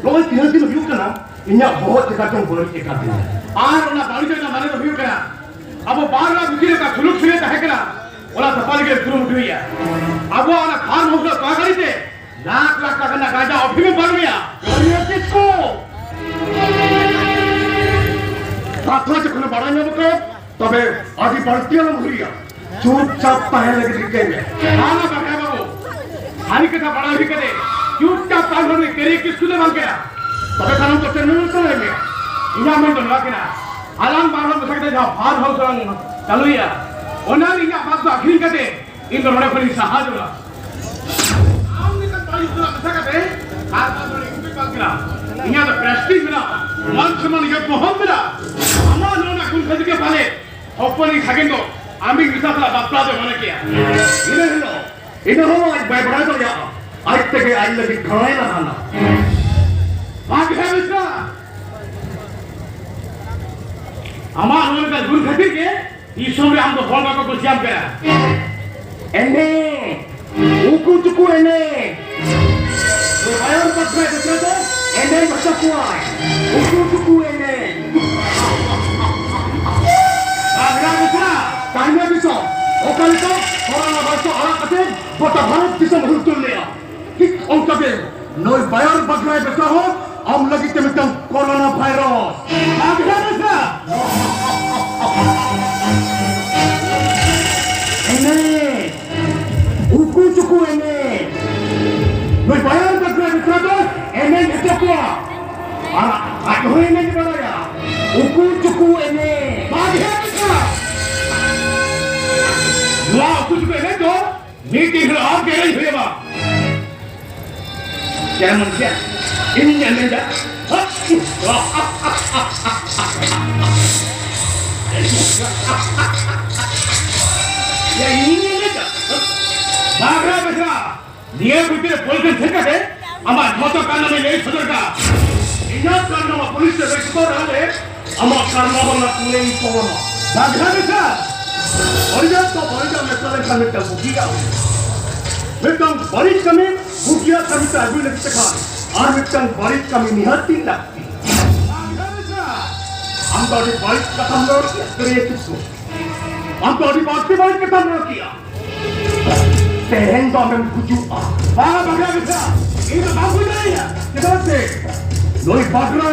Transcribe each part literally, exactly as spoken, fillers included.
ᱱᱚᱜᱼᱚᱭ ᱛᱤᱱᱟᱹᱜ ᱫᱤᱱ ᱦᱩᱭᱩᱜ ᱠᱟᱱᱟ, ᱤᱧᱟᱜ ᱵᱚᱦᱚᱜ ᱪᱮᱠᱟ ᱪᱚᱝ ᱵᱟᱹᱲᱤᱡ ᱟᱠᱟᱫ ᱛᱤᱧᱟ᱾ ᱟᱨ ᱚᱱᱟ ᱵᱟᱹᱲᱤᱡ ᱨᱮᱱᱟᱜ ᱢᱟᱱᱮ ᱫᱚ ᱦᱩᱭᱩᱜ ᱠᱟᱱᱟ, ᱟᱵᱚ ᱵᱟᱨ ᱦᱚᱲ ᱵᱷᱤᱛᱤᱨ ᱨᱮ ᱚᱠᱟ ᱥᱩᱞᱩᱠ ᱥᱟᱹᱜᱟᱹᱭ ᱛᱟᱦᱮᱸ ᱠᱟᱱᱟ, ᱚᱱᱟ ᱛᱚᱯᱟ ᱞᱟᱹᱜᱤᱫ ᱮ ᱠᱩᱨᱩᱢᱩᱴᱩᱭᱮᱫᱼᱟ᱾ ᱟᱵᱚᱣᱟᱜ ᱚᱱᱟ ᱯᱷᱟᱨᱢ ᱦᱟᱣᱩᱥ ᱨᱮ ᱛᱚᱣᱟ ᱜᱟᱹᱰᱤ ᱛᱮ ᱞᱟᱠᱷ ᱞᱟᱠᱷ ᱴᱟᱠᱟ ᱨᱮᱱᱟᱜ ᱜᱟᱸᱡᱟ ᱚᱯᱷᱤᱢ ᱮ ᱯᱟᱨᱚᱢᱮᱭᱟ᱾ ᱠᱟᱹᱢᱤᱭᱟ ᱪᱮᱫ ᱠᱚ? ᱠᱟᱛᱷᱟ ᱡᱚᱠᱷᱚᱱ ᱵᱟᱲᱟᱭ ᱧᱟᱢ ᱠᱟᱜ, ᱛᱚᱵᱮ ᱟᱹᱰᱤ ᱵᱟᱹᱲᱛᱤ ᱟᱞᱚᱢ ᱦᱩᱨᱤᱭᱟ᱾ ᱪᱩᱯᱪᱟᱯ ᱛᱟᱦᱮᱸ ᱞᱟᱹᱜᱤᱫ ᱨᱤᱠᱟᱹᱭ ᱢᱮ᱾ ᱵᱟᱝᱟ ᱵᱟᱠᱷᱟᱱ ᱵᱟᱹᱵᱩ, ᱥᱟᱹᱨᱤ ᱠᱟᱛᱷᱟ ᱵᱟᱲᱟᱭ ᱦᱩᱭ ᱠᱟᱛᱮ ᱪᱩᱯᱪᱟᱯ ᱛᱟᱦᱮᱸ ᱦᱚᱲ ᱫᱚ ᱠᱟᱹᱨᱤ ᱠᱤᱥᱠᱩ ᱫᱚ ᱵᱟᱝ ᱠᱟᱱᱟ᱾ ᱛᱚᱵᱮ ᱠᱷᱟᱱ ᱟᱢ ᱫᱚ ᱪᱮᱫ ᱮᱢ ᱢᱮᱱ ᱥᱟᱱᱟᱭᱮᱫ ᱢᱮᱭᱟ? ᱤᱧᱟᱹᱜ ᱢᱮᱱ ᱫᱚ ᱱᱚᱣᱟ ᱠᱟᱱᱟ, ᱟᱞᱟᱝ ᱵᱟᱨ ᱦᱚᱲ ᱢᱮᱥᱟ ᱠᱟᱛᱮ ᱡᱟᱦᱟᱸ ᱯᱷᱟᱨᱢ ᱦᱟᱣᱩᱥ ᱞᱟᱝ ᱪᱟᱹᱞᱩᱭᱟ, ᱚᱱᱟ ᱨᱮ ᱤᱧᱟᱹᱜ ᱵᱟᱥ ᱫᱚ ᱟᱹᱠᱷᱨᱤᱧ ᱠᱟᱛᱮ ᱤᱧ ᱫᱚ ᱱᱚᱰᱮ ᱠᱷᱚᱱᱤᱧ ᱥᱟᱦᱟ ᱡᱚᱝᱟ᱾ ᱟᱢ ᱞᱮᱠᱟᱱ ᱵᱟᱹᱲᱤᱡ ᱦᱚᱲᱟᱜ ᱢᱮᱥᱟ ᱠᱟᱛᱮ ᱟᱨ ᱵᱟᱝ ᱫᱚ ᱤᱧ ᱫᱚ ᱵᱟᱝ ᱠᱟᱱᱟ᱾ ᱤᱧᱟᱹᱜ ᱫᱚ ᱯᱨᱮᱥᱴᱤᱡᱽ ᱢᱮᱱᱟᱜᱼᱟ, ᱢᱟᱱ ᱥᱚᱱᱢᱟᱱ ᱤᱡᱽᱡᱚᱛ ᱢᱚᱦᱚᱛ ᱢᱮᱱᱟᱜᱼᱟ᱾ ᱟᱢᱟᱜ ᱱᱚᱣᱟ ᱨᱮᱱᱟᱜ ᱜᱩᱱ ᱠᱷᱟᱹᱛᱤᱨ ᱜᱮ ᱯᱟᱞᱮ ᱦᱚᱯᱚᱱᱤᱡ ᱥᱟᱜᱮᱱ ᱫᱚ ᱟᱢᱤᱡ ᱢᱮᱥᱟ ᱥᱟᱞᱟᱜ ᱵᱟᱯᱞᱟ ᱫᱚ ᱢᱚᱱᱮ ᱠᱮᱭᱟ᱾ ᱤᱱᱟᱹ ᱦᱤᱞᱳᱜ, ᱤᱱᱟᱹ ᱦᱚᱸ ᱟᱡ ᱵᱟᱭ ᱵᱟᱲᱟᱭ ᱫᱟᱲᱮᱭᱟᱜᱼᱟ, ᱟᱡ ᱛᱮᱜᱮ ᱟᱡ ᱞᱟᱹᱜᱤᱫ ᱴᱷᱟᱶ ᱮ ᱞᱟᱦᱟᱱᱟ᱾ ᱵᱷᱟᱜᱮ ᱢᱮᱥᱟ, ᱟᱢᱟᱜ ᱱᱚᱣᱟ ᱞᱮᱠᱟ ᱜᱩᱱ ᱠᱷᱟᱹᱛᱤᱨ ᱜᱮ ᱫᱤᱥᱚᱢ ᱨᱮ ᱟᱢ ᱫᱚ ᱦᱚᱲ ᱵᱟᱠᱚ ᱠᱩᱥᱤᱭᱟᱢ ᱠᱟᱱᱟ᱾ ᱮᱱᱮᱡ, ᱩᱠᱩ ᱪᱩᱠᱩ ᱮᱱᱮᱡ᱾ ᱱᱩᱭ ᱵᱟᱭᱟᱨ ᱵᱟᱠᱷᱨᱟ ᱜᱤᱫᱽᱨᱟᱹ ᱫᱚ ᱮᱱᱮᱡ ᱦᱚᱪᱚ ᱠᱚᱣᱟᱭ᱾ ᱩᱠᱩ ᱪᱩᱠᱩ ᱮᱱᱮᱡ᱾ ᱵᱟᱜᱽᱲᱟ ᱵᱮᱥᱨᱟ᱾ ᱛᱟᱭᱢᱮ ᱫᱤᱥᱚᱢ, ᱚᱠᱟ ᱞᱮᱠᱟ ᱠᱚᱨᱳᱱᱟ ᱵᱷᱟᱭᱨᱟᱥ ᱟᱲᱟᱜ ᱠᱟᱛᱮ ᱜᱚᱴᱟ ᱵᱷᱟᱨᱚᱛ ᱫᱤᱥᱚᱢ ᱦᱩᱞ ᱛᱩᱞ ᱞᱮᱜᱼᱟ, ᱴᱷᱤᱠ ᱚᱱᱠᱟ ᱜᱮ ᱱᱩᱭ ᱵᱟᱭᱟᱨ ᱵᱟᱜᱽᱲᱟᱭ ᱵᱮᱥᱨᱟ ᱦᱚᱸ ᱟᱢ ᱞᱟᱹᱜᱤᱫ ᱛᱮ ᱢᱤᱫᱴᱟᱝ ᱠᱚᱨᱳᱱᱟ ᱵᱷᱟᱭᱨᱟᱥ᱾ ᱵᱟᱜᱽᱲᱟ ᱵᱮᱥᱨᱟ᱾ ᱮᱱᱮᱡ, ᱩᱠᱩ ᱪᱩᱠᱩ ᱮᱱᱮᱡ᱾ ᱱᱩᱭ ᱵᱟᱭᱟᱨ ᱵᱟᱜᱽᱲᱟᱭ ᱵᱮᱥᱨᱟ ᱫᱚ ᱮᱱᱮᱡ ᱦᱚᱪᱚ ᱠᱚᱣᱟ᱾ ᱟᱨ ᱟᱡ ᱦᱚᱸᱭ ᱮᱱᱮᱡ ᱵᱟᱲᱟᱭᱟ᱾ ᱩᱠᱩ ᱪᱩᱠᱩ ᱮᱱᱮᱡ᱾ ᱵᱟᱜᱽᱲᱟ ᱵᱮᱥᱨᱟ᱾ ᱱᱚᱣᱟ ᱩᱠᱩ ᱪᱩᱠᱩ ᱮᱱᱮᱡ ᱫᱚ ᱢᱤᱫ ᱫᱤᱱ ᱦᱤᱞᱳᱜ ᱟᱢ ᱜᱮ ᱮᱱᱮᱡ ᱦᱩᱭ ᱟᱢᱟ᱾ ᱡᱮᱢᱚᱱ ᱪᱮᱫ? ᱤᱧᱤᱧ ᱮᱱᱮᱡᱟ? ᱭᱟ, ᱤᱧᱤᱧ ᱮᱱᱮᱡᱟ? ᱵᱟᱜᱽᱲᱟ ᱵᱮᱥᱨᱟ, ᱱᱤᱭᱟᱹ ᱵᱷᱤᱛᱤᱨ ᱨᱮ ᱯᱩᱞᱤᱥ ᱴᱷᱮᱱ ᱥᱮᱱ ᱠᱟᱛᱮ ᱟᱢᱟᱜ ᱡᱷᱚᱛᱚ ᱠᱟᱨᱱᱟᱢᱟᱧ ᱞᱟᱹᱭ ᱥᱚᱫᱚᱨ ᱠᱟᱜᱼᱟ᱾ ᱤᱧᱟᱹᱜ ᱠᱟᱨᱱᱟᱢᱟ ᱯᱩᱞᱤᱥ ᱴᱷᱮᱱ ᱞᱟᱹᱭ ᱥᱚᱫᱚᱨ ᱞᱟᱦᱟ ᱨᱮ ᱟᱢᱟᱜ ᱠᱟᱨᱱᱟᱢᱟ ᱨᱮᱱᱟᱜ ᱠᱩᱲᱟᱹᱭᱤᱧ ᱠᱚᱢᱟᱢᱟ᱾ ᱵᱟᱜᱽᱲᱟ ᱵᱮᱥᱨᱟ, ᱵᱟᱹᱲᱤᱡᱟᱜ ᱫᱚ ᱵᱟᱹᱲᱤᱡᱟᱜ ᱢᱮᱥᱟ ᱞᱮᱱᱠᱷᱟᱱ ᱢᱤᱫᱴᱟᱝ ᱵᱩᱜᱤᱭᱟᱜ ᱦᱩᱭᱩᱜᱼᱟ᱾ ᱢᱤᱫᱴᱟᱝ ᱵᱟᱹᱲᱤᱡ ᱠᱟᱹᱢᱤ ᱵᱩᱜᱤᱭᱟᱜ ᱠᱟᱹᱢᱤ ᱛᱮ ᱟᱹᱜᱩᱭ ᱞᱟᱹᱜᱤᱫ ᱛᱮᱠᱷᱟᱱ ᱟᱨ ᱢᱤᱫ ᱢᱤᱫᱴᱟᱝ ᱵᱟᱹᱲᱤᱡ ᱠᱟᱹᱢᱤ ᱱᱤᱦᱟᱹᱛ ᱜᱮ ᱞᱟᱹᱠᱛᱤ᱾ ᱟᱢ ᱫᱚ ᱟᱹᱰᱤ ᱵᱟᱹᱲᱤᱡ ᱠᱟᱛᱷᱟᱢ ᱨᱚᱲ ᱠᱮᱫᱟ, ᱥᱟᱹᱨᱤ ᱜᱮ ᱠᱤᱥᱠᱩ᱾ ᱟᱢ ᱫᱚ ᱟᱹᱰᱤ ᱵᱟᱹᱲᱛᱤ ᱵᱟᱹᱲᱤᱡ ᱠᱟᱛᱷᱟᱢ ᱨᱚᱲ ᱠᱮᱫᱟ᱾ ᱛᱮᱦᱮᱧ ᱫᱚ ᱟᱢᱮᱢ ᱜᱩᱡᱩᱜᱼᱟ᱾ ᱵᱟᱝ, ᱵᱟᱝ, ᱵᱟᱝ, ᱤᱧ ᱫᱚ ᱵᱟᱝ ᱜᱩᱡᱩᱜ ᱤᱧ᱾ ᱪᱮᱫᱟᱜ ᱥᱮ ᱱᱩᱭ ᱵᱟᱜᱽᱨᱟ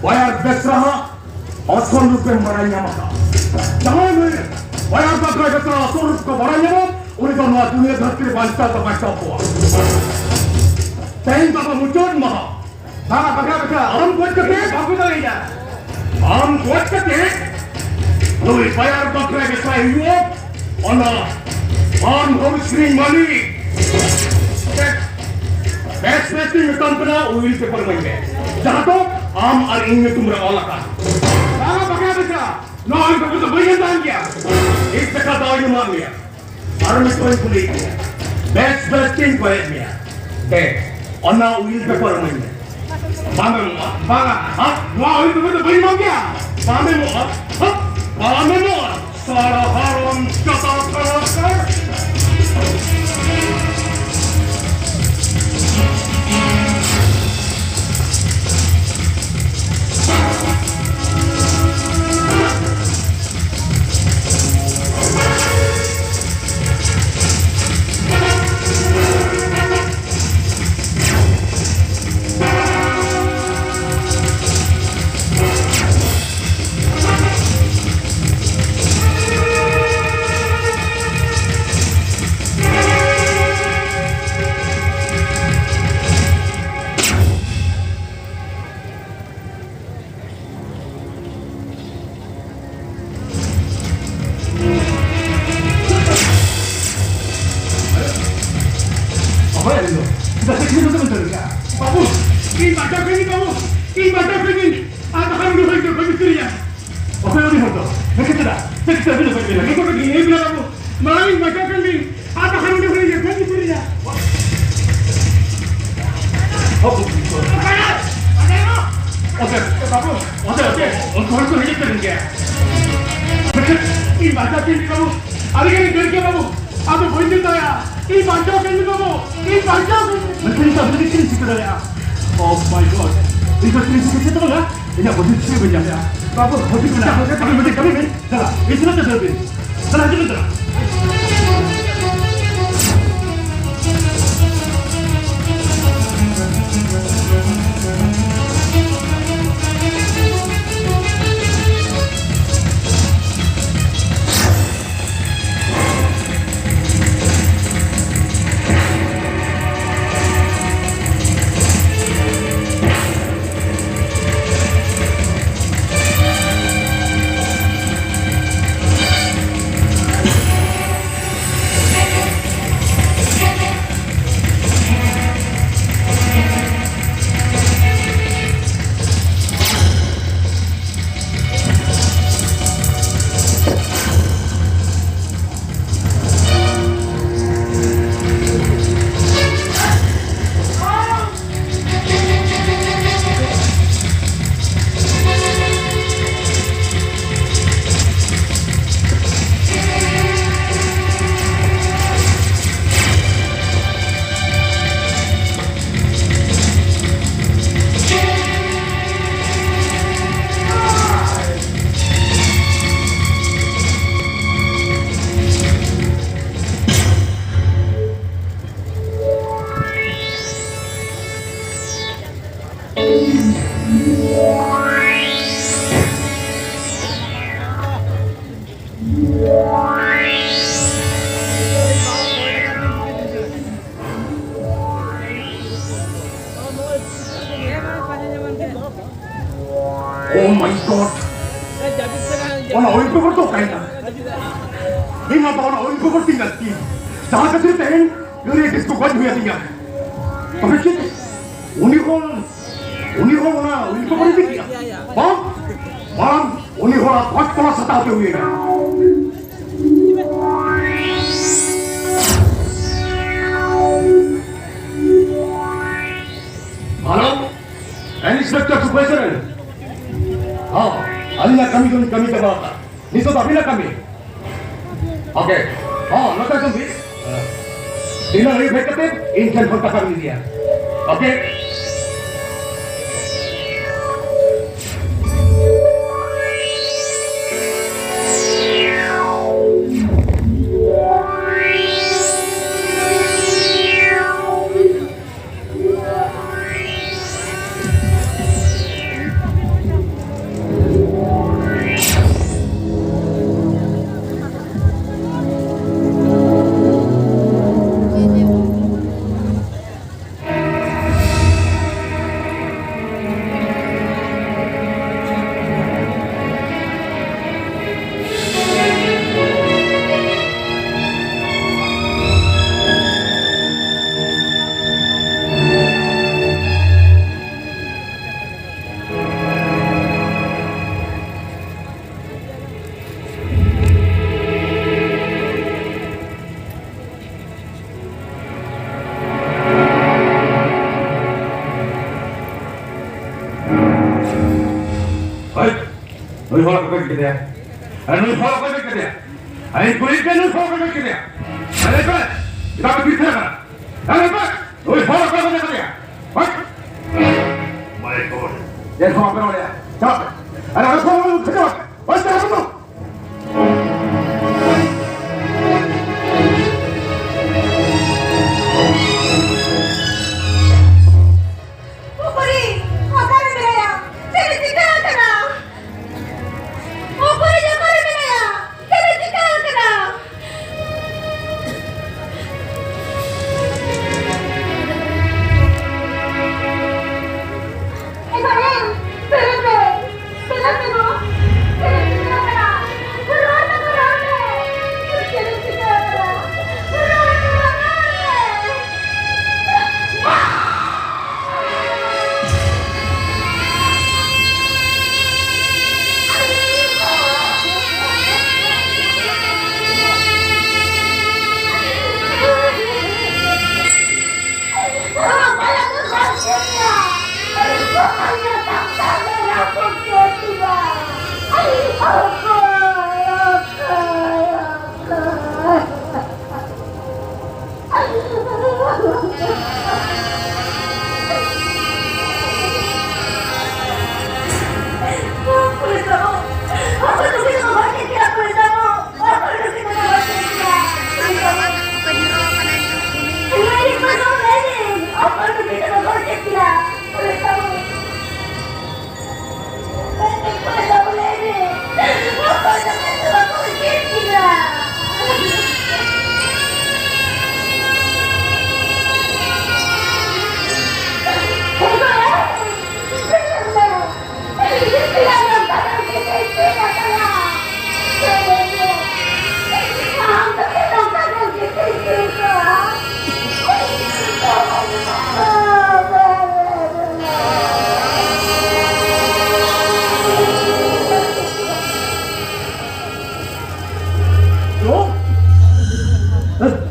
ᱵᱟᱭᱟᱨ ᱵᱮᱥᱨᱟ ᱦᱟᱸᱜ ᱟᱥᱚᱞ ᱨᱩᱯᱮᱢ ᱵᱟᱲᱟᱭ ᱧᱟᱢ ᱟᱠᱟᱫ᱾ ᱡᱟᱦᱟᱸᱭ ᱱᱩᱭ ᱵᱟᱭᱟᱨ ᱵᱟᱜᱽᱨᱟ ᱵᱮᱥᱨᱟ ᱟᱥᱚᱞ ᱨᱩᱯ ᱠᱚ ᱵᱟᱲᱟᱭ ᱧᱟᱢᱟ, ᱩᱱᱤ ᱫᱚ ᱱᱚᱣᱟ ᱫᱩᱱᱤᱭᱟᱹ ᱫᱷᱟᱹᱨᱛᱤ ᱨᱮ ᱵᱟᱧᱪᱟᱣ ᱫᱚ ᱵᱟᱧᱪᱟᱣ ᱠᱚᱣᱟ᱾ ᱛᱮᱦᱮᱧ ᱫᱚ ᱟᱵᱚ ᱢᱩᱪᱟᱹᱫ ᱢᱟᱦᱟ᱾ ᱵᱟᱝᱟ, ᱵᱟᱝᱟ, ᱵᱟᱝᱟ᱾ ᱟᱢ ᱜᱚᱡ ᱠᱟᱛᱮ ᱵᱟᱠᱚ ᱫᱟᱲᱮᱭᱟᱜᱼᱟ᱾ ᱟᱢ ᱜᱚᱡ ᱠᱟᱛᱮ ᱱᱩᱭ ᱵᱟᱭᱟᱨ ᱵᱟᱠᱷᱨᱟ ᱜᱮ ᱥᱟᱭ ᱦᱩᱭᱩᱜᱼᱟ᱾ ᱚᱱᱟ ᱟᱢ ᱦᱚᱲ ᱥᱮᱨᱮᱧ ᱢᱟᱹᱞᱤᱠ᱾ ᱵᱮᱥ, ᱵᱮᱥ ᱛᱤᱧ ᱢᱮᱛᱟᱢ ᱠᱟᱱᱟ, ᱩᱭᱤᱞ ᱯᱮᱯᱟᱨ ᱤᱢᱟᱹᱧ ᱢᱮ, ᱡᱟᱦᱟᱸ ᱫᱚ ᱟᱢ ᱟᱨ ᱤᱧ ᱧᱩᱛᱩᱢ ᱨᱮ ᱚᱞ ᱟᱠᱟᱱ᱾ ᱵᱟᱝᱟ, ᱵᱟᱝᱟ, ᱵᱟᱝᱟ᱾ ᱱᱚᱣᱟ ᱩᱭᱤᱞ ᱯᱮᱯᱟᱨ ᱫᱚ ᱵᱟᱹᱧ ᱮᱢ ᱫᱟᱲᱮᱭᱟᱜ ᱜᱮᱭᱟ᱾ ᱢᱤᱫ ᱴᱟᱠᱟ ᱫᱟᱣ ᱤᱧ ᱮᱢᱟᱜ ᱢᱮᱭᱟ᱾ ᱟᱨ ᱢᱤᱫ ᱫᱷᱟᱣ ᱤᱧ ᱠᱩᱞᱤᱭᱮᱫ ᱢᱮᱭᱟ, ᱵᱮᱥ ᱵᱮᱥ ᱛᱤᱧ ᱠᱚᱭᱮᱫ ᱢᱮᱭᱟ, ᱫᱮ, ᱚᱱᱟ ᱩᱭᱤᱞ ᱯᱮᱯᱟᱨ ᱤᱢᱟᱹᱧ ᱢᱮ᱾ ᱵᱟᱢ ᱮᱢᱚᱜᱼᱟ? ᱵᱟᱝᱟ᱾ ᱦᱟ? ᱱᱚᱣᱟ ᱩᱭᱤᱞ ᱯᱮᱯᱟᱨ ᱫᱚ ᱵᱟᱹᱧ ᱮᱢᱟᱢ ᱜᱮᱭᱟ᱾ ᱵᱟᱢ ᱮᱢᱚᱜᱼᱟ? ᱦᱟ? ᱵᱟᱢ ᱮᱢᱚᱜᱼᱟ? ᱥᱟᱨᱟ ᱦᱟᱨᱚᱱ ᱪᱟᱵᱟ ᱠᱟᱱᱟ ᱥᱮ? ᱚᱠᱚᱭ ᱟᱹᱞᱤᱧ ᱫᱚ? ᱪᱮᱫᱟᱜ ᱥᱮ ᱤᱧ ᱫᱚ ᱵᱟᱹᱧ ᱫᱟᱲᱮᱭᱟᱜᱼᱟ᱾ ᱵᱟᱹᱵᱩ, ᱤᱧ ᱵᱟᱧᱪᱟᱣ ᱠᱟᱹᱧ ᱵᱤᱱ ᱵᱟᱹᱵᱩ, ᱤᱧ ᱵᱟᱧᱪᱟᱣ ᱠᱟᱹᱧ ᱵᱤᱱ᱾ ᱟᱨ ᱵᱟᱠᱷᱟᱱ ᱩᱱᱤ ᱦᱚᱲ ᱫᱚ ᱵᱟᱹᱧ ᱩᱛᱟᱹᱨᱮᱭᱟ᱾ ᱚᱠᱚᱭ ᱩᱱᱤ ᱦᱚᱲ ᱫᱚ? ᱱᱩᱠᱩ ᱪᱮᱫᱟᱜ? ᱪᱮᱫ ᱪᱮᱫᱟᱜ ᱵᱤᱱ ᱚᱠᱚᱭ ᱵᱤᱱ? ᱱᱩᱠᱩ ᱫᱚ ᱤᱧ ᱵᱤᱱ ᱵᱟᱹᱵᱩ, ᱢᱟᱲᱟᱝ ᱤᱧ ᱵᱟᱧᱪᱟᱣ ᱠᱟᱹᱧ ᱵᱤᱱ᱾ ᱟᱨ ᱵᱟᱠᱷᱟᱱ ᱩᱱᱤ ᱦᱚᱲ ᱫᱚ ᱵᱟᱹᱧ ᱩᱛᱟᱹᱨᱮᱭᱟ᱾ ᱚᱠᱚᱭ? ᱚᱠᱚᱭ? ᱵᱟᱹᱵᱩ, ᱚᱠᱚᱭ? ᱚᱠᱚᱭ? ᱩᱱᱠᱩ ᱦᱚᱲ ᱠᱚ ᱦᱤᱡᱩᱜ ᱠᱟᱱ ᱜᱮᱭᱟ᱾ ᱤᱧ ᱵᱟᱧᱪᱟᱣ ᱠᱟᱹᱧ ᱵᱤᱱ ᱵᱟᱹᱵᱩ, ᱟᱹᱰᱤ ᱜᱟᱱ ᱤᱧ ᱫᱟᱹᱲ ᱠᱮᱭᱟ ᱵᱟᱹᱵᱩ᱾ ᱟᱫᱚ ᱵᱟᱹᱧ ᱫᱟᱹᱲ ᱫᱟᱲᱮᱭᱟᱜᱼᱟ᱾ ᱤᱧ ᱵᱟᱧᱪᱟᱣ ᱠᱟᱹᱧ ᱵᱤᱱ ᱵᱟᱹᱵᱩ, ᱤᱧ ᱵᱟᱧᱪᱟᱣ ᱠᱟᱹᱧ ᱵᱤᱱ᱾ ᱢᱮᱱᱠᱷᱟᱱ ᱱᱤᱛᱚᱜ ᱟᱵᱤᱱ ᱫᱚ ᱪᱮᱫ ᱵᱤᱱ ᱪᱤᱠᱟᱹ ᱫᱟᱲᱮᱭᱟᱜᱼᱟ? Oh my God. ᱤᱧ ᱫᱚ ᱛᱤᱥ ᱦᱚᱸ ᱪᱮᱫ ᱦᱚᱸ ᱵᱟᱝᱟ᱾ ᱤᱧᱟᱜ ᱵᱩᱫᱷᱤ ᱪᱮᱫ ᱦᱚᱸ ᱵᱟᱹᱧ ᱧᱟᱢᱮᱜᱼᱟ᱾ ᱵᱟᱵᱩ, ᱵᱩᱫᱷᱤ ᱠᱚ ᱧᱟᱢ ᱠᱟᱛᱮ ᱠᱟᱹᱢᱤ ᱢᱮ, ᱠᱟᱹᱢᱤ ᱢᱮ᱾ ᱪᱟᱞᱟᱜ, ᱤᱥᱤᱱ ᱠᱟᱛᱮ ᱫᱟᱹᱲ ᱵᱤᱱ᱾ ᱪᱟᱞᱟᱜ, ᱦᱤᱡᱩᱜ ᱵᱤᱱ, ᱪᱟᱞᱟᱜ᱾ Oh my God! ᱚᱱᱟ ᱚᱭᱮᱞ ᱯᱮᱯᱟᱨ ᱫᱚ ᱚᱠᱟᱭᱮᱱᱟ? ᱤᱧ ᱢᱟ ᱚᱱᱟ ᱚᱭᱮᱞ ᱯᱮᱯᱟᱨ ᱛᱤᱧ ᱞᱟᱹᱠᱛᱤ, ᱡᱟᱦᱟᱸ ᱠᱷᱟᱹᱛᱤᱨ ᱛᱮᱦᱮᱧ ᱜᱟᱹᱰᱤ ᱰᱤᱥᱠᱳ ᱜᱚᱡ ᱦᱩᱭ ᱟᱹᱫᱤᱧᱟ᱾ ᱛᱚᱵᱮ ᱪᱮᱫ ᱩᱱᱤ ᱦᱚᱲ, ᱩᱱᱤ ᱦᱚᱲ ᱚᱱᱟ ᱚᱭᱮᱞ ᱯᱮᱯᱟᱨ ᱤᱫᱤ ᱠᱮᱫᱟ? ᱵᱟᱝ, ᱵᱟᱝ, ᱩᱱᱤ ᱦᱚᱲᱟᱜ ᱜᱚᱡ ᱛᱚᱞᱟᱥ ᱦᱟᱛᱟᱣ ᱛᱮ ᱦᱩᱭ ᱮᱱᱟ᱾ Hello, inspector Subhash Soren. ᱦᱚᱸ, ᱟᱹᱞᱤᱧᱟᱜ ᱠᱟᱹᱢᱤ ᱫᱚᱞᱤᱧ ᱠᱟᱹᱢᱤ ᱪᱟᱵᱟ ᱟᱠᱟᱫᱼᱟ᱾ ᱱᱤᱛᱚᱜ ᱫᱚ ᱟᱹᱵᱤᱱᱟᱜ ᱠᱟᱹᱢᱤ᱾ ᱳᱠᱮ᱾ ᱦᱚᱸ, ᱱᱚᱛᱮ ᱥᱮᱱ ᱵᱤᱱ᱾ ᱫᱷᱤᱱᱟᱹᱱ ᱟᱹᱭᱩᱵ ᱦᱮᱡ ᱠᱟᱛᱮ ᱤᱧ ᱴᱷᱮᱱ ᱠᱷᱚᱱ ᱴᱟᱠᱟ ᱵᱤᱱ ᱤᱫᱤᱭᱟ᱾ ᱳᱠᱮ? ᱱᱩᱭ ᱦᱚᱲ ᱚᱠᱚᱭ ᱜᱚᱡ ᱠᱮᱫᱮᱭᱟ? ᱟᱨ ᱱᱩᱭ ᱦᱚᱲ ᱚᱠᱚᱭ ᱜᱚᱡ ᱠᱮᱫᱮᱭᱟ? ᱟᱨ ᱤᱧ ᱠᱩᱞᱤᱭᱮᱫ ᱯᱮᱭᱟ, ᱱᱩᱭ ᱦᱚᱲ ᱚᱠᱚᱭ ᱜᱚᱡ ᱠᱮᱫᱮᱭᱟ? ᱟᱨ ᱞᱟᱹᱭ ᱯᱮ, ᱪᱮᱫᱟᱜ ᱯᱮ ᱯᱤᱪᱷᱟᱹ ᱠᱟᱱᱟ? ᱟᱨ ᱞᱟᱹᱭ ᱯᱮ, ᱱᱩᱭ ᱦᱚᱲ ᱚᱠᱚᱭ ᱜᱚᱡ ᱠᱮᱫᱮᱭᱟ? ᱦᱟᱴ! My God! ᱪᱮᱫ ᱦᱚᱸ ᱵᱟᱯᱮ ᱨᱚᱲᱮᱫᱼᱟ? ᱪᱟᱞᱟᱜ ᱯᱮ᱾ ᱟᱨ ᱟᱞᱚ ᱥᱚᱢᱚᱭ ᱩᱛᱷᱟᱹ ᱪᱟᱞᱟᱜ ᱯᱮ᱾ ᱵᱟᱥ ᱪᱟᱞᱟᱜ ᱯᱮ᱾ ᱩᱠᱩᱨᱤ, ᱚᱠᱟᱨᱮ ᱢᱮᱱᱟᱭᱟ? ᱪᱮᱫ ᱮ ᱪᱤᱠᱟᱹ ᱟᱠᱟᱱᱟ? ᱩᱠᱩᱨᱤ, ᱚᱠᱟᱨᱮ ᱢᱮᱱᱟᱭᱟ? ᱪᱮᱫ ᱮ ᱪᱤᱠᱟᱹ ᱟᱠᱟᱱᱟ? ᱮ ᱵᱟᱵᱟ, ᱵᱮᱨᱮᱫ ᱢᱮ, ᱵᱮᱨᱮᱫ ᱢᱮ ᱜᱚ᱾ ᱪᱮᱫ ᱮ ᱪᱤᱠᱟᱹ ᱟᱠᱟᱱᱟ? ᱨᱚᱲ ᱢᱮ ᱜᱚ, ᱨᱚᱲ ᱢᱮ᱾ ᱪᱮᱫ ᱮ ᱪᱤᱠᱟᱹ ᱟᱠᱟᱱᱟ? ᱨᱚᱲ ᱢᱮ ᱜᱚ, ᱨᱚᱲ ᱢᱮ᱾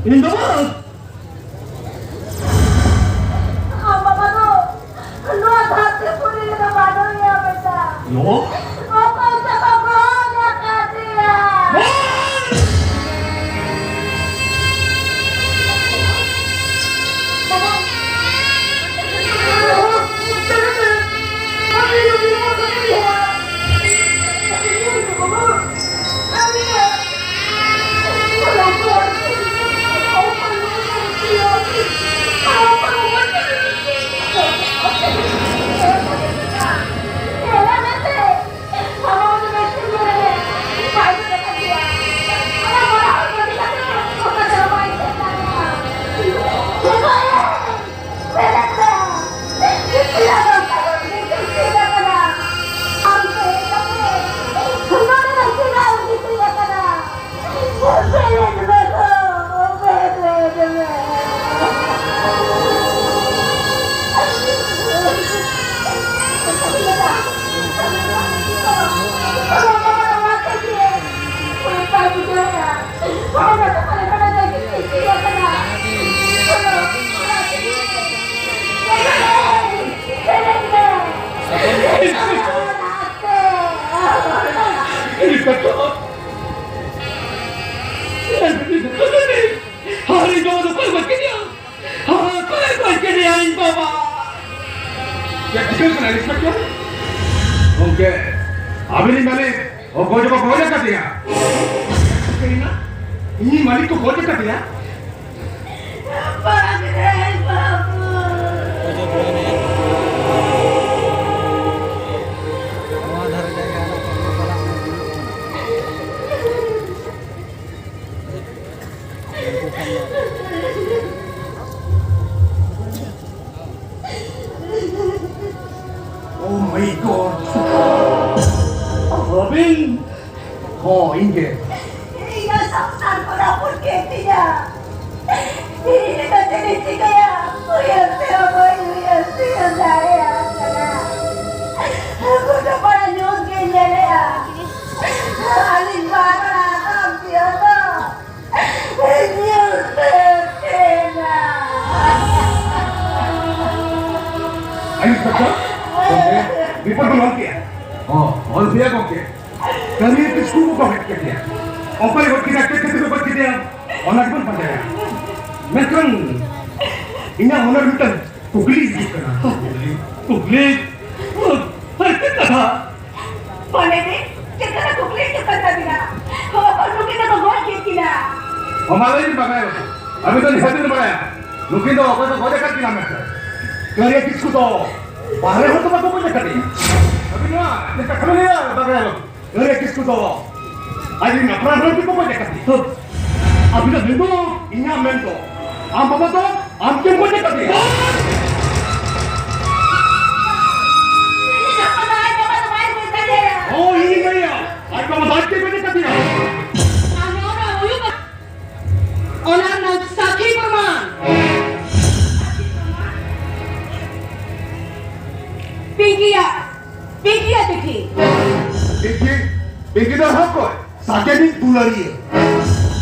ᱤᱧ ᱫᱚ ᱵᱟᱝ᱾ ᱟᱢ ᱵᱟᱵᱟ ᱫᱚ ᱱᱚᱣᱟ ᱫᱷᱟᱹᱨᱛᱤ ᱯᱩᱨᱤ ᱨᱮᱫᱚ ᱵᱟᱹᱱᱩᱭᱟ ᱵᱮᱴᱟ᱾ ᱱᱚᱣᱟ? ᱚᱠᱚᱭ ᱥᱮ ᱤᱱᱥᱯᱮᱠᱴᱚᱨ! ᱤᱱᱥᱯᱮᱠᱴᱚᱨ! ᱦᱟᱨᱤ ᱫᱚ ᱚᱠᱚᱭ ᱜᱚᱡ ᱠᱮᱫᱮᱭᱟ? ᱦᱟᱨᱟ ᱚᱠᱚᱭ ᱜᱚᱡ ᱠᱮᱫᱮᱭᱟ ᱤᱧ ᱵᱟᱵᱟ? ᱪᱮᱫ ᱪᱤᱠᱟᱹᱜ ᱠᱟᱱᱟ ᱤᱱᱥᱯᱮᱠᱴᱚᱨ? ᱜᱚᱢᱠᱮ, ᱟᱵᱤᱱᱤᱡ ᱢᱟᱹᱞᱤᱠ ᱚᱠᱚᱭ ᱫᱚᱠᱚ ᱜᱚᱡ ᱟᱠᱟᱫᱮᱭᱟ᱾ ᱪᱤᱠᱟᱹᱭᱮᱱᱟ? ᱤᱧᱤᱡ ᱢᱟᱹᱞᱤᱠ ᱠᱚ ᱜᱚᱡ ᱟᱠᱟᱫᱮᱭᱟ? ᱵᱟᱝ ᱨᱮ ᱵᱟᱹᱵᱩ᱾ ᱱᱚᱣᱟ ᱫᱷᱟᱨᱮ ᱡᱟᱭᱜᱟ ᱦᱮᱱᱟᱜ ᱛᱟᱠᱚᱣᱟ, ᱪᱟᱞᱟᱜ ᱢᱮ, ᱦᱩᱭᱩᱜ ᱠᱟᱱᱟ᱾ Oh my God! ᱨᱚᱵᱤᱱ! ᱦᱚᱸ, ᱤᱧ ᱜᱮ᱾ ᱤᱧᱟᱹᱜ ᱥᱚᱝᱥᱟᱨ ᱠᱚ ᱨᱟᱹᱯᱩᱫ ᱠᱮᱫ ᱛᱤᱧᱟ᱾ ᱤᱧ ᱱᱤᱛᱚᱜ ᱪᱮᱫ ᱤᱧ ᱪᱤᱠᱟᱹᱭᱟ? ᱩᱭᱦᱟᱹᱨ ᱛᱮᱦᱚᱸ ᱵᱟᱹᱧ ᱩᱭᱦᱟᱹᱨ ᱛᱤᱭᱳᱜ ᱫᱟᱲᱮᱭᱟᱜ ᱠᱟᱱᱟ᱾ ᱜᱚᱴᱟ ᱯᱟᱲᱟ ᱧᱩᱛ ᱜᱮᱧ ᱧᱮᱞᱮᱜᱼᱟ᱾ ᱟᱹᱞᱤᱧ ᱵᱟᱨ ᱦᱚᱲᱟᱜ ᱟᱜᱟᱢ ᱛᱤᱭᱳᱜ ᱫᱚ ᱧᱩᱛ ᱛᱮ ᱩᱛᱟᱹᱨ ᱮᱱᱟ᱾ ᱟᱭᱩᱥ ᱰᱟᱠᱛᱟᱨ, ᱜᱚᱢᱠᱮ, ᱨᱤᱯᱳᱨᱴ ᱵᱚᱱ ᱚᱞ ᱠᱮᱜᱼᱟ? ᱦᱚᱸ, ᱚᱞ ᱠᱮᱜᱼᱟ ᱜᱚᱢᱠᱮ᱾ ᱠᱟᱹᱢᱤ ᱠᱤᱥᱠᱩ ᱠᱚ ᱜᱚᱡ ᱠᱮᱫᱮᱭᱟ᱾ ᱚᱠᱚᱭ ᱜᱚᱡ ᱠᱮᱫᱮᱭᱟ, ᱪᱮᱫ ᱠᱷᱟᱹᱛᱤᱨ ᱠᱚ ᱜᱚᱡ ᱠᱮᱫᱮᱭᱟ, ᱚᱱᱟ ᱜᱮᱵᱚᱱ ᱯᱟᱸᱡᱟᱭᱟ᱾ ᱢᱮᱱᱠᱷᱟᱱ ᱤᱧᱟᱹᱜ ᱢᱚᱱᱮ ᱨᱮ ᱢᱤᱫᱴᱟᱝ ᱠᱩᱠᱞᱤ ᱦᱤᱡᱩᱜ ᱠᱟᱱᱟ᱾ ᱠᱩᱠᱞᱤ? ᱟᱨ ᱪᱮᱫ ᱠᱟᱛᱷᱟ? ᱢᱚᱱᱮ ᱨᱮ ᱪᱮᱫ ᱞᱮᱠᱟ ᱠᱩᱠᱞᱤ ᱦᱤᱡᱩᱜ ᱠᱟᱱ ᱛᱟᱵᱤᱱᱟ? ᱦᱚᱲ ᱱᱩᱠᱤᱱ ᱫᱚᱠᱚ ᱜᱚᱡ ᱠᱮᱫ ᱠᱤᱱᱟ᱾ ᱚᱱᱟ ᱞᱟᱹᱭ ᱵᱟᱲᱟᱭᱟ᱾ ᱟᱵᱤᱱ ᱫᱚ ᱱᱤᱦᱟᱹᱛ ᱵᱤᱱ ᱵᱟᱲᱟᱭᱟ᱾ ᱱᱩᱠᱤᱱ ᱫᱚ ᱚᱠᱚᱭ ᱠᱚ ᱜᱚᱡ ᱟᱠᱟᱫ ᱠᱤᱱᱟ ᱢᱮᱱᱛᱮ᱾ ᱠᱟᱹᱨᱤᱭᱟ ᱠᱤᱥᱠᱩ ᱫᱚ ᱵᱟᱦᱨᱮ ᱦᱚᱲ ᱫᱚ ᱵᱟᱠᱚ ᱜᱚᱡ ᱟᱠᱟᱫᱮᱭᱟ᱾ ᱟᱹᱵᱤᱱ ᱱᱚᱣᱟ ᱞᱮᱠᱟ ᱠᱷᱟᱱ ᱞᱟᱹᱭᱟ ᱵᱟᱲᱟᱭᱟ᱾ ᱠᱟᱹᱨᱤᱭᱟ ᱠᱤᱥᱠᱩ ᱫᱚ ᱟᱡ ᱨᱮᱱ ᱟᱯᱱᱟᱨ ᱦᱚᱲ ᱜᱮᱠᱚ ᱜᱚᱡ ᱟᱠᱟᱫᱮᱭᱟ᱾ ᱟᱹᱵᱤᱱᱟᱜ ᱢᱮᱱ ᱫᱚ, ᱤᱧᱟᱹᱜ ᱢᱮᱱ ᱫᱚ, ᱟᱢ ᱵᱟᱵᱟ ᱫᱚ ᱟᱢ ᱜᱮᱢ ᱜᱚᱡ ᱟᱠᱟᱫᱮᱭᱟ᱾ ᱚ, ᱤᱧᱤᱧ ᱞᱟᱹᱭᱟ, ᱟᱡ ᱵᱟᱵᱟ ᱫᱚ ᱟᱡ ᱜᱮ ᱜᱚᱡ ᱟᱠᱟᱫᱮᱭᱟ᱾ ᱟᱨ ᱱᱚᱣᱟ ᱫᱚ ᱦᱩᱭᱩᱜ ᱠᱟᱱᱟ ᱚᱱᱟ ᱨᱮᱱᱟᱜ ᱥᱟᱹᱠᱷᱤ ᱯᱨᱚᱢᱟᱱ᱾ ᱯᱤᱝᱠᱤᱭᱟᱜ, ᱯᱤᱝᱠᱤᱭᱟᱜ ᱪᱤᱴᱷᱤ᱾ ᱯᱤᱝᱠᱤ, ᱯᱤᱝᱠᱤ ᱫᱚ ᱟᱨᱦᱚᱸ ᱚᱠᱚᱭ? ᱥᱟᱠᱮᱛ ᱤᱡ ᱫᱩᱞᱟᱹᱲᱤᱭᱟᱹ᱾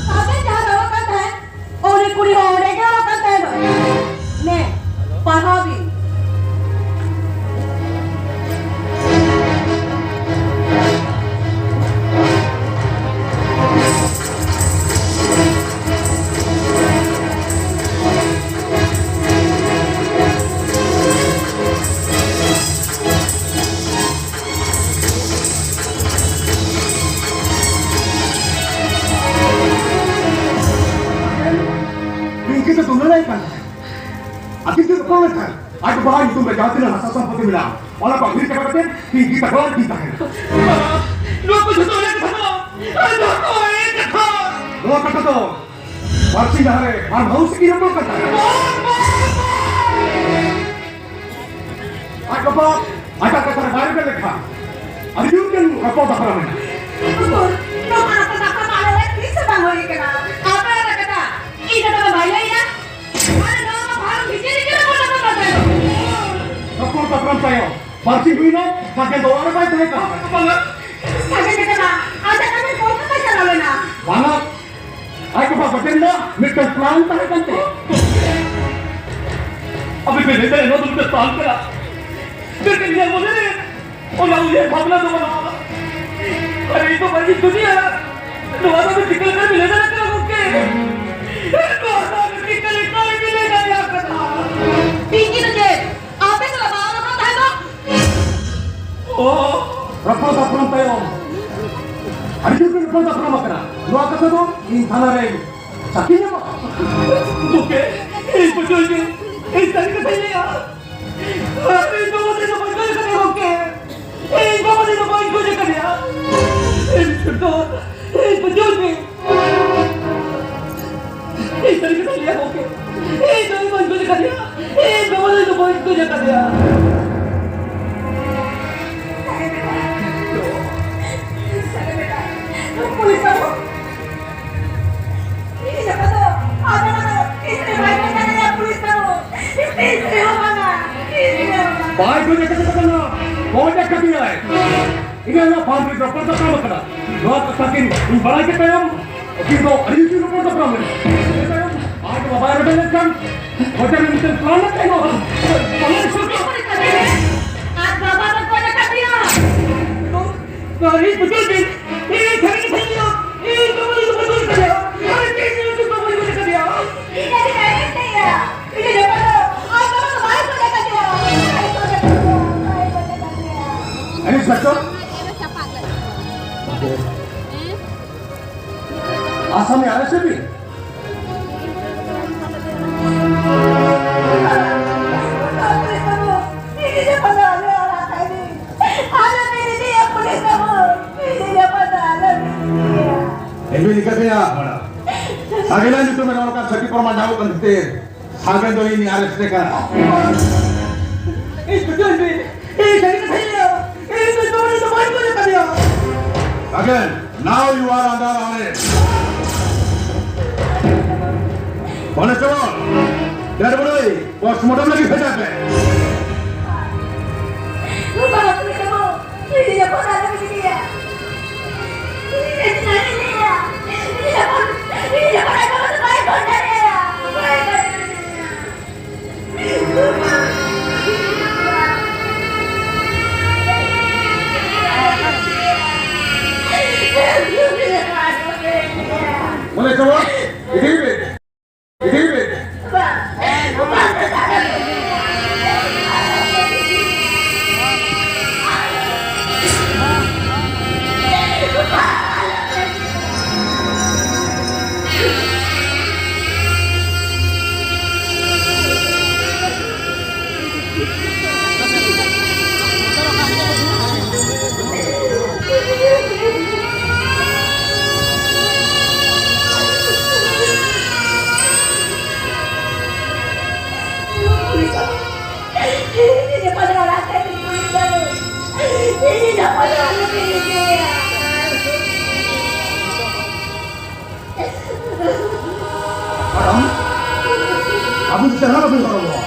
ᱥᱟᱠᱮᱛ ᱡᱟᱦᱟᱸ ᱨᱮ ᱚᱞᱚᱜ ᱠᱟᱱ ᱛᱟᱦᱮᱸᱫ, ᱩᱱᱤ ᱠᱩᱲᱤ ᱦᱚᱸ ᱚᱸᱰᱮ ᱜᱮ ᱚᱞᱚᱜ ᱠᱟᱱ ᱛᱟᱦᱮᱸᱫ᱾ ᱱᱮ, ᱯᱟᱲᱦᱟᱣ ᱵᱤᱱ᱾ ᱟᱡ ᱵᱟᱵᱟ ᱧᱩᱛᱩᱢ ᱨᱮ ᱡᱟᱦᱟᱸ ᱛᱤᱱᱟᱹᱜ ᱦᱟᱥᱟ ᱥᱚᱢᱯᱚᱛᱤ ᱢᱮᱱᱟᱜᱼᱟ, ᱚᱱᱟ ᱠᱚ ᱟᱹᱠᱷᱨᱤᱧ ᱪᱟᱵᱟ ᱠᱟᱛᱮ ᱤᱧ ᱜᱮ ᱛᱟᱠᱚ ᱤᱧ ᱛᱟᱦᱮᱱᱟ᱾ ᱵᱟᱵᱟ, ᱱᱚᱣᱟ ᱠᱚ ᱡᱷᱚᱛᱚ ᱮᱲᱮ ᱠᱟᱛᱷᱟ ᱫᱚ, ᱱᱚᱣᱟ ᱠᱚ ᱮᱲᱮ ᱠᱟᱛᱷᱟ᱾ ᱱᱚᱣᱟ ᱠᱟᱛᱷᱟ ᱫᱚ ᱵᱟᱨᱥᱤᱧ ᱞᱟᱦᱟᱨᱮ ᱯᱷᱟᱨᱢ ᱦᱟᱣᱩᱥ ᱨᱮᱠᱤᱱ ᱨᱚᱯᱚᱲ ᱠᱟᱱ ᱛᱟᱦᱮᱸᱫ᱾ ᱟᱡ ᱵᱟᱵᱟ ᱟᱡᱟᱜ ᱠᱟᱛᱷᱟ ᱨᱮ ᱵᱟᱭ ᱨᱮᱵᱮᱱ ᱞᱮᱠᱷᱟᱱ ᱟᱹᱰᱤ ᱡᱳᱨ ᱜᱮ ᱨᱚᱯᱚᱲ ᱫᱟᱯᱨᱟᱢ ᱮᱱᱟ᱾ ᱩᱠᱩᱨ, ᱱᱚᱣᱟ ᱨᱚᱯᱚᱲ ᱫᱟᱯᱨᱟᱢ ᱟᱞᱮ ᱞᱮ ᱛᱤᱥ ᱦᱚᱸ ᱵᱟᱝ ᱦᱩᱭ ᱠᱟᱱᱟ᱾ ᱟᱯᱮ ᱨᱮ ᱠᱟᱛᱷᱟ, ᱤᱧ ᱠᱟᱛᱷᱟ ᱫᱚ ᱵᱟᱭ ᱞᱟᱹᱭᱟ᱾ ᱟᱞᱮ ᱱᱚᱣᱟ ᱢᱟ ᱯᱷᱟᱨᱢ ᱵᱷᱤᱛᱤᱨ ᱨᱮᱜᱮ ᱨᱚᱯᱚᱲ ᱫᱟᱯᱨᱟᱢ ᱠᱟᱱ ᱛᱟᱦᱮᱸᱱᱟ᱾ ᱨᱚᱯᱚᱲ ᱫᱟᱯᱨᱟᱢ ᱛᱟᱭᱚᱢ ᱵᱟᱨᱥᱤᱧ ᱦᱩᱭᱱᱟ, ᱥᱟᱜᱮᱱ ᱫᱚ ᱚᱲᱟᱜ ᱨᱮ ᱵᱟᱭ ᱛᱟᱦᱮᱸ ᱠᱟᱱᱟ᱾ ᱵᱟᱝᱟ᱾ ᱥᱟᱜᱮᱱ ᱫᱚ ᱠᱟᱱᱟ, ᱟᱡᱟᱜ ᱠᱟᱹᱢᱤ ᱠᱳᱞᱠᱟᱛᱟ ᱪᱟᱞᱟᱣ ᱞᱮᱱᱟ᱾ ᱵᱟᱝᱟ, ᱟᱡ ᱵᱟᱵᱟ ᱜᱚᱡ ᱨᱮᱱᱟᱜ ᱢᱤᱫᱴᱟᱝ ᱯᱞᱟᱱ ᱛᱟᱦᱮᱸ ᱠᱟᱱ ᱛᱟᱭᱟ᱾ ᱟᱯᱮ ᱯᱮ ᱞᱟᱹᱭ ᱫᱟᱲᱮᱭᱟᱜᱼᱟ, ᱱᱚᱣᱟ ᱫᱚ ᱢᱤᱫᱴᱟᱝ ᱯᱞᱟᱱ ᱠᱟᱱᱟ? ᱢᱮᱱᱠᱷᱟᱱ ᱤᱧᱟᱹᱜ ᱢᱚᱱᱮ ᱨᱮ ᱚᱱᱟ ᱩᱭᱦᱟᱹᱨ ᱵᱷᱟᱵᱽᱱᱟ ᱫᱚ ᱵᱟᱹᱱᱩᱜᱼᱟ᱾ ᱟᱨ ᱤᱧ ᱫᱚ ᱵᱟᱹᱧ ᱫᱩᱱᱤᱭᱟ᱾ ᱱᱚᱣᱟ ᱫᱚ ᱪᱤᱠᱟᱹ ᱞᱮᱠᱟ ᱵᱤᱱ ᱞᱟᱹᱭ ᱫᱟᱲᱮᱭᱟᱜ ᱠᱟᱱᱟ ᱜᱚᱢᱠᱮ? ᱱᱚᱣᱟ ᱫᱚ ᱪᱤᱠᱟᱹ ᱞᱮᱠᱟ ᱵᱤᱱ ᱞᱟᱹᱭ ᱫᱟᱲᱮᱭᱟᱜ ᱠᱟᱱᱟ? ᱯᱤᱝᱠᱤ ᱫᱚ ᱪᱮᱫ? ᱟᱯᱮ ᱥᱟᱞᱟᱜ ᱵᱟᱝ ᱨᱚᱯᱚᱲ ᱛᱟᱦᱮᱸ ᱫᱚ? ᱚ, ᱨᱚᱯᱚᱲ ᱫᱟᱯᱨᱟᱢ ᱛᱟᱭᱚᱢ ᱟᱹᱰᱤ ᱡᱳᱨ ᱜᱮ ᱨᱚᱯᱚᱲ ᱫᱟᱯᱨᱟᱢ ᱟᱠᱟᱱᱟ᱾ ᱱᱚᱣᱟ ᱠᱟᱛᱷᱟ ᱫᱚ ᱤᱧ ᱛᱷᱟᱱᱟ ᱨᱮ ᱥᱟᱹᱠᱷᱤ ᱧᱟᱢᱚᱜ᱾ ᱜᱚᱢᱠᱮ, ᱤᱧ ᱵᱩᱡᱷᱟᱹᱣ ᱜᱮ, ᱤᱧ ᱥᱟᱹᱨᱤ ᱠᱟᱛᱷᱟᱧ ᱞᱟᱹᱭᱟ᱾ ᱤᱧ ᱵᱟᱵᱟ ᱫᱚ ᱵᱟᱹᱧ ᱜᱚᱡ ᱠᱟᱫᱮᱭᱟ ᱜᱚᱢᱠᱮ᱾ ᱤᱧ ᱵᱟᱵᱟ ᱫᱚ ᱵᱟᱹᱧ ᱜᱚᱡ ᱠᱟᱫᱮᱭᱟ᱾ ᱤᱧ ᱡᱚᱛᱚ, ᱤᱧ ᱵᱩᱡᱷᱟᱹᱣ ᱜᱮ᱾ ᱤᱧ ᱥᱟᱹᱨᱤ ᱠᱟᱛᱷᱟᱧ ᱞᱟᱹᱭᱟ ᱜᱚᱢᱠᱮ᱾ ᱤᱧ ᱫᱚ ᱵᱟᱹᱧ ᱜᱚᱡ ᱠᱟᱫᱮᱭᱟ᱾ ᱤᱧ ᱵᱟᱵᱟ ᱫᱚ ᱵᱟᱹᱧ ᱜᱚᱡ ᱠᱟᱫᱮᱭᱟ᱾ ᱥᱟᱹᱨᱤ ᱵᱮᱴᱟ, ᱯᱩᱞᱤᱥ ᱵᱟᱹᱵᱩ᱾ ᱤᱧ ᱵᱟᱵᱟ ᱫᱚ, ᱟᱵᱚ ᱫᱚ ᱛᱤᱥ ᱨᱮ ᱵᱟᱭ ᱜᱚᱡ ᱠᱟᱫᱮᱭᱟ ᱯᱩᱞᱤᱥ ᱵᱟᱹᱵᱩ᱾ ᱛᱤᱥ ᱨᱮᱦᱚᱸ ᱵᱟᱝᱟ, ᱛᱤᱥ ᱨᱮᱦᱚᱸ ᱵᱟᱝᱟ᱾ ᱵᱟᱭ ᱜᱚᱡ ᱠᱟᱫᱮ ᱛᱟᱵᱚᱱᱟ, ᱜᱚᱡ ᱠᱟᱫᱮᱭᱟᱭ᱾ ᱤᱧᱟᱹᱜ ᱚᱱᱟ ᱯᱷᱟᱨᱢ ᱨᱮ ᱨᱚᱯᱚᱲ ᱫᱟᱯᱨᱟᱢ ᱟᱠᱟᱱᱟ᱾ ᱱᱚᱣᱟ ᱠᱟᱛᱷᱟ ᱠᱤᱱ ᱤᱧ ᱵᱟᱲᱟᱭ ᱠᱮᱫ ᱛᱟᱭᱚᱢ, ᱩᱠᱤᱞ ᱫᱚ ᱟᱹᱰᱤ ᱩᱥᱩᱞ ᱨᱚᱯᱚᱲ ᱫᱟᱯᱨᱟᱢ ᱞᱮᱱᱟ᱾ ᱤᱱᱟᱹ ᱛᱟᱭᱚᱢ ᱟᱡ ᱵᱟᱵᱟᱭ ᱨᱮᱵᱮᱱ ᱞᱮᱱᱠᱷᱟᱱ ᱜᱚᱡ ᱨᱮᱱᱟᱜ ᱢᱤᱫᱴᱟᱝ ᱯᱞᱟᱱ ᱞᱮ ᱛᱟᱦᱮᱸ ᱠᱟᱱᱟ᱾ ᱟᱡ ᱵᱟᱵᱟ ᱫᱚ ᱜᱚᱡ ᱟᱠᱟᱫᱮᱭᱟ᱾ ᱟᱨ ᱤᱧ ᱵᱩᱡᱷᱟᱹᱣ ᱫᱟᱹᱧ, ᱤᱧ ᱥᱟᱹᱨᱤ ᱠᱟᱛᱷᱟᱧ ᱞᱟᱹᱭᱟ, ᱤᱧ ᱵᱟᱵᱟ ᱫᱚ ᱵᱟᱹᱧ ᱜᱚᱡ ᱟᱠᱟᱫᱮᱭᱟ᱾ ᱟᱨ ᱤᱧ ᱵᱟᱵᱟ ᱫᱚ ᱵᱟᱹᱧ ᱜᱚᱡ ᱟᱠᱟᱫᱮᱭᱟ᱾ ᱤᱧ ᱫᱚ ᱪᱮᱫ ᱤᱧ ᱞᱟᱹᱭᱟ? ᱤᱧ ᱫᱚ ᱡᱚᱛᱚ ᱫᱚ ᱟᱡ ᱵᱟᱵᱟ ᱫᱚ ᱵᱟᱭ ᱜᱚᱡ ᱟᱠᱟᱫᱮᱭᱟ᱾ ᱵᱟᱭ ᱜᱚᱡ ᱟᱠᱟᱫᱮᱭᱟ᱾ ᱟᱨᱮ ᱥᱟᱪᱚ? ᱟᱥᱟᱢᱤ ᱟᱨᱮ ᱥᱮ ᱵᱤ? ᱤᱧ ᱞᱮᱠᱟᱛᱮᱭᱟ, ᱥᱟᱜᱮᱱᱟᱜ ᱧᱩᱛᱩᱢ ᱨᱮ ᱱᱚᱝᱠᱟ ᱥᱟᱹᱠᱷᱤ ᱯᱨᱚᱢᱟᱱ ᱧᱟᱢᱚᱜ ᱠᱟᱱ ᱠᱷᱟᱹᱛᱤᱨ ᱥᱟᱜᱮᱱ ᱫᱚ ᱤᱧ arrest ᱮ ᱠᱟᱱᱟ᱾ ᱤᱧ ᱵᱩᱡᱷᱟᱹᱣ ᱢᱮ, ᱤᱧ ᱥᱟᱹᱨᱤ ᱠᱟᱛᱷᱟᱧ ᱞᱟᱹᱭᱟ, ᱤᱧ ᱫᱚ ᱡᱚᱵᱚᱨ ᱫᱚ ᱵᱟᱹᱧ ᱜᱚᱡ ᱟᱠᱟᱫᱮᱭᱟ᱾ ᱥᱟᱜᱮᱱ, now you are under arrest. ᱠᱚᱱᱮᱥᱴᱮᱵᱚᱞ, dead body postmortem ᱞᱟᱹᱜᱤᱫ ᱵᱷᱮᱡᱟᱭ ᱯᱮ᱾ ᱵᱟᱵᱟ, ᱠᱚᱱᱮᱥᱴᱮᱵᱚᱞ, ᱤᱧ ᱫᱚ ᱵᱟᱵᱟ ᱟᱞᱚᱢ ᱤᱫᱤᱭᱟ᱾ ᱤᱧ ᱫᱚ ᱪᱮᱫᱟᱜ ᱤᱧ ᱞᱟᱹᱭᱟ? ᱤᱧ ᱫᱚ ᱵᱟᱵᱟ, ᱤᱧ ᱫᱚ ᱵᱟᱵᱟ ᱫᱚ ᱵᱟᱭ ᱜᱚᱡ ᱫᱟᱲᱮᱭᱟᱜᱼᱟ, ᱵᱟᱭ ᱜᱚᱡ ᱫᱟᱲᱮᱭᱟᱜᱼᱟ᱾ ᱵᱚᱞᱮ ᱪᱚᱞᱚ, ᱤᱫᱤᱭ ᱢᱮ᱾ ᱟᱵᱚ ᱫᱚ ᱪᱮᱫ ᱦᱚᱸ ᱵᱟᱵᱚᱱ ᱜᱚᱲᱚ ᱟᱠᱚᱣᱟ᱾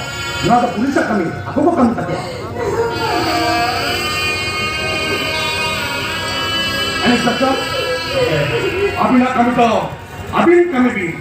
ᱱᱚᱣᱟ ᱫᱚ ᱯᱩᱞᱤᱥᱟᱜ ᱠᱟᱹᱢᱤ, ᱟᱠᱚ ᱠᱚ ᱠᱟᱹᱢᱤ ᱛᱟᱠᱚᱣᱟ᱾ ᱤᱱᱥᱯᱮᱠᱴᱚᱨ, ᱟᱹᱵᱤᱱᱟᱜ ᱠᱟᱹᱢᱤ ᱫᱚ ᱟᱹᱵᱤᱱ ᱠᱟᱹᱢᱤ ᱵᱤᱱ᱾